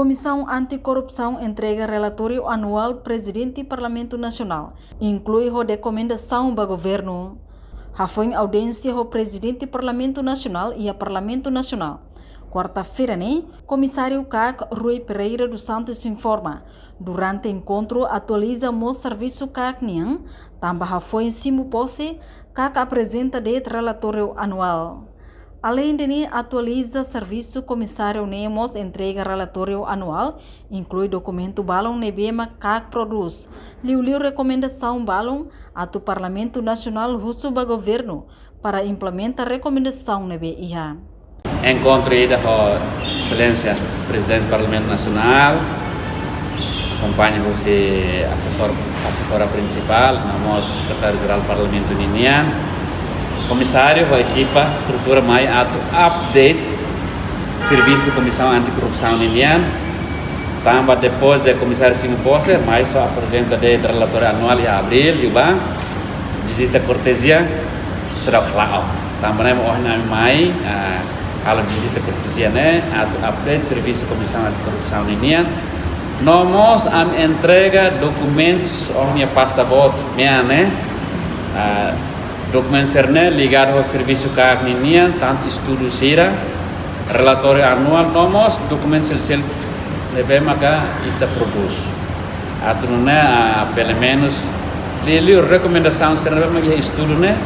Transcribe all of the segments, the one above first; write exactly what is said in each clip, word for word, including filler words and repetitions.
Komisaun Anti-Korrupsaun entrega relatóriu anuál Prezidente Parlamentu Nasionál, inklui ho rekomendasaun ba governu. Hafoin audiénsia ho Prezidente Parlamentu Nasionál iha Parlamentu Nasionál, kuarta-feira ne'e, Komisáriu KAK Rui Pereira dos Santos informa, durante enkontru atualiza mós servisu KAK nian, tanba hafoin simu pose, KAK aprezenta de'it relatóriu anuál. Aleinde ne'e atualiza servisu, komisáriu ne'e mós entrega relatóriu anuál, inklui dokumentu balun ne'ebé mak KAK prodús, liuliu rekomendasaun balun atu Parlamentu Nasionál husu ba governu para implementa rekomendasaun ne'ebé iha. Enkontru ida ho Exelénsia Prezidente Parlamentu Nasionál, akompaña husi asesór, asesora prinsipál, no mós Sekretáriu Jerál Parlamentu ninian, komisáriu ho ekipa, estrutura mai atu update servisu Komisaun Anti-Korrupsaun ninian, tanba depois de komisáriu simu pose, mai só aprezenta de'it relatóriu anuál iha abríl, liubá vizita kortezia seidauk la'o. Tanba ne'e mak ohin ami mai, ah, halo vizita kortezia ne'e, atu update servisu Komisaun Anti-Korrupsaun ninian. No mós ami entrega dokumentus, ohin iha pasta boot mean ne'e, ah, dokumentu sira-ne'e ligadu ho servisu KAK ninian, tantu estudu sira, relatóriu anuál, no mós dokumentu seluk-seluk ne'ebé maka ita prodús. Atu nune'e, ah, pelumenus, liuliu rekomendasaun sira ne'ebé mak iha estudu ne'e,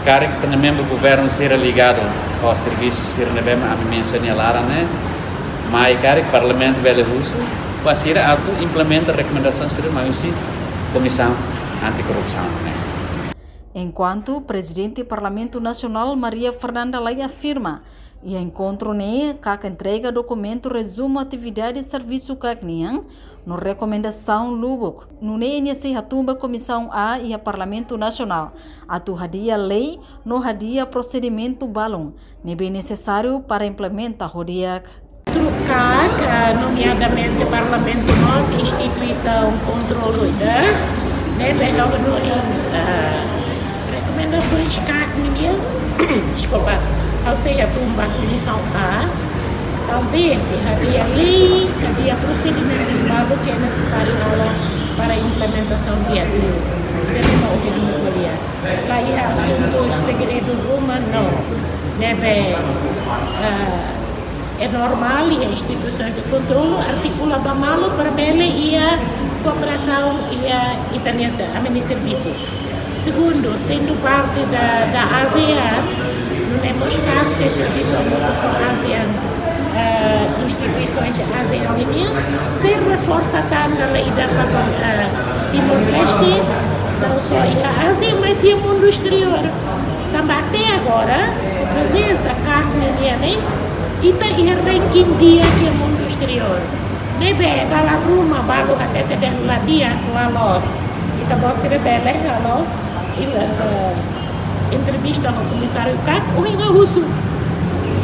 karik ita-nia membru governu sira ligadu ho servisu sira ne'ebé mak ami mensiona iha laran ne'e, mai karik Parlamentu bele husu ba sira atu implementa rekomendasaun sira mai husi Komisaun Anti-Korrupsaun ne'e. Enkuantu Prezidente Parlamentu Nasionál Maria Fernanda Lay afirma, iha enkontru ne'e KAK entrega dokumentu rezumu atividade servisu KAK nian no rekomendasaun lubuk, nune'e nia sei hatún ba Komisaun A iha Parlamentu Nasionál atu hadi'a lei no hadi'a prosedimentu balun ne'ebé nesesáriu para implementa ho di'ak. KAK, nomeadamente Parlamentu, mós instituisaun kontrolu ida, ne'ebé ha'u hanoin, ah, rekomendasoens KAK nian, deskulpa, ha'u sei hatún ba Komisaun A, talvés, hadi'a lei, hadi'a prosedimentus balun ke nesesáriu halo para implementasaun di'ak liu. Jadi, mau ke dia. La iha asuntu segredu ruma, no. Ne'ebé, ah, é normál, iha instituisoens de kontrolu artikula ba malu para bele iha kooperasaun iha ita-nia se-, ami-nia servisu. Segundu, sendu parte da, da ASEAN, nune'e mós KAK sei servisu hamutuk ho ASEAN, eh, instituisoens ASEAN ninian, sei reforsa tan dala ida ba, eh, Timor-Leste, não só iha ASEAN, mas iha mundu exteriór. Tanba até agora, prezensa KAK ninian ne'e, ita iha ranking di'ak iha mundu exteriór. Ne'ebé dala ruma balu hatete dehan la di'ak, la loos. Ita-boot sira bele halo, il-, eh, entrevista ho Komisáriu KAK, ohin ha'u husu.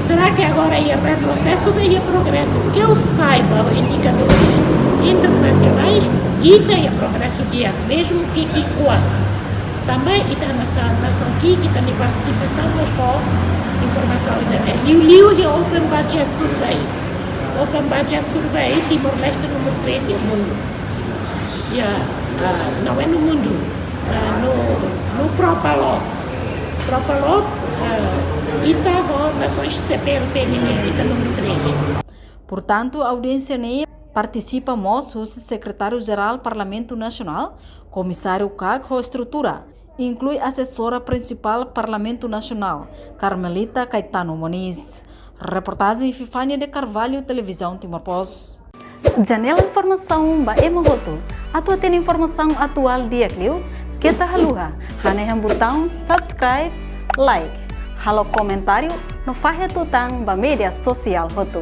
Será que agora iha retrosesu ou iha progresu? Que eu saiba, indikadores internacionais, ita iha progresu di'ak, mesmu ke ikual. Tanba ita nasaun, nasaun ki'ik, ita-nia partisipasaun, mas fó informasaun ida-ne'e. Liuliu iha Open Budget Survey. Open Budget Survey, Timor-Leste númeru três iha mundu. Ya, ah, não é no mundo. Ah, no, no Propalop. Propalop, ah, ita ho nasoens C P L P ninian, ita númeru três. Portantu, audiénsia ne'e partisipa mós husi Sekretáriu Jerál Parlamentu Nasionál, Komisáriu KAK ho estrutura, inklui asesora prinsipál Parlamentu Nasionál, Carmelita Caetano Moniz. Reportajen Epifania de Carvalho, Televizaun Timor Post. Janela informasaun ba ema hotu. Atu hatene informasaun atuál di'ak liu, keta haluha hanehan butaun subscribe, like, halo komentáriu no fahe tutan ba média sosiál hotu.